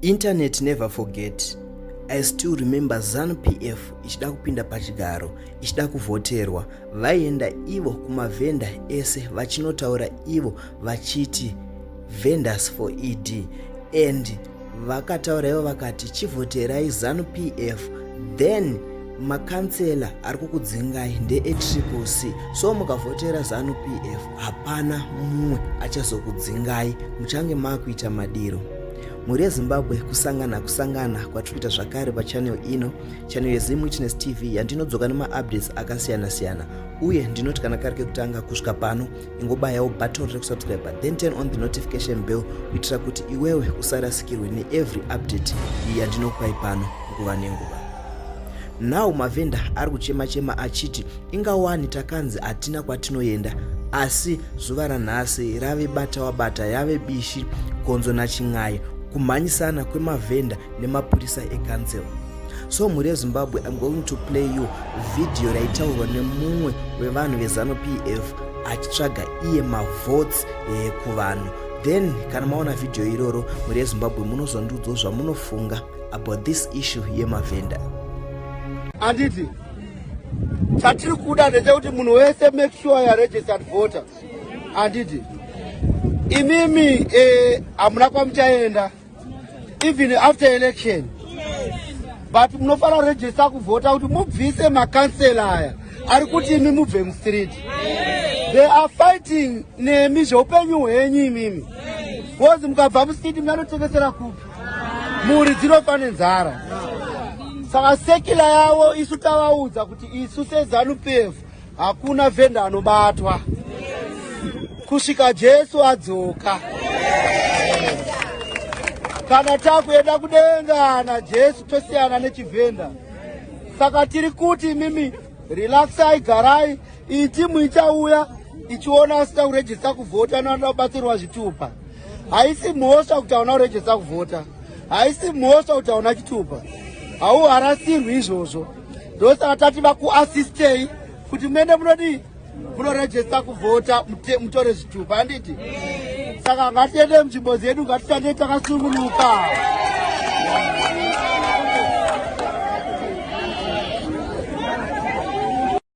Internet never forget. I still remember ZANU PF ichida kupinda pachigaro, ichida kuvhoterwa. Vaienda ivo kumavhenda ese vachinotaura ivo vachiti vendors for ED, and vakataura ivo vakati chivhoterai ZANU PF, then makansela ari kukudzingai ndeeTriple C, so mukavhotera ZANU PF hapana mumwe achazokudzingai, muchange maakuita madiro. Mhuri yeZimbabwe, kusangana kusangana kwatiri kuita zvakare pachannel ino, channel yeZim Witness TV, yandinodzoka nemaupdates akasiyana-siyana. Uye ndinoti kana kari kekutanga kusvika pano, ingobayawo button rekusubscribe, then turn on the notification bell kuitira kuti iwewe usarasikirwe neevery update yandinokupai pano nguva nenguva. Now mavhenda ari kuchema chema achiti ingawani takanzi hatina kwatinoenda, asi zuva ranhasi rave bata wabata, yave bishi gonzo nachin'ai, kumhanyisana kwemavhenda nemapurisa ecouncil. So mhuri yeZimbabwe, I'm going to play you video raitaurwa nemumwe wevanhu veZANU PF achitsvaga iye mavotes kuvanhu. Then kana maona vhidhiyo iroro, mhuri yeZimbabwe, munozondiudzawo zvamunofunga about this issue yemavhenda. Handiti chatiri kuda ndechekuti munhu wese make sure yaregistered voter, handiti? Imimi hamuna kwamuchaenda even after election, but munofanira kuregister kuvhota kuti mubvise makansela aya ari kuti imi mubve mustreet. They are fighting nemi zveupenyu hwenyu imimi, because mukabva mustreet muchanotengesera kupi? Mhuri dzinofa nenzara. Saka circular yavo, isu tavaudza kuti isu seZANU PF hakuna vhenda anobatwa kusvika Jesu adzoka. Kana takuenda kudenga naJesu, tosiyana nechivhenda. Saka tiri kuti imimi relaxai, garai. Iyi timu ichauya ichiona asina kuregister kuvhota nevanoda kubatsirwa zvitupa. Haisi mhosva kuti hauna kuregister kuvhota, haisi mhosva kuti hauna chitupa, hauharasirwi izvozvo. Ndosaka tati vakuassistei kuti muende munodii, munoregister kuvhota, mutore zvitupa, handiti? Saka ngatiende munzvimbo dzedu, ngatishandei takasungunuka.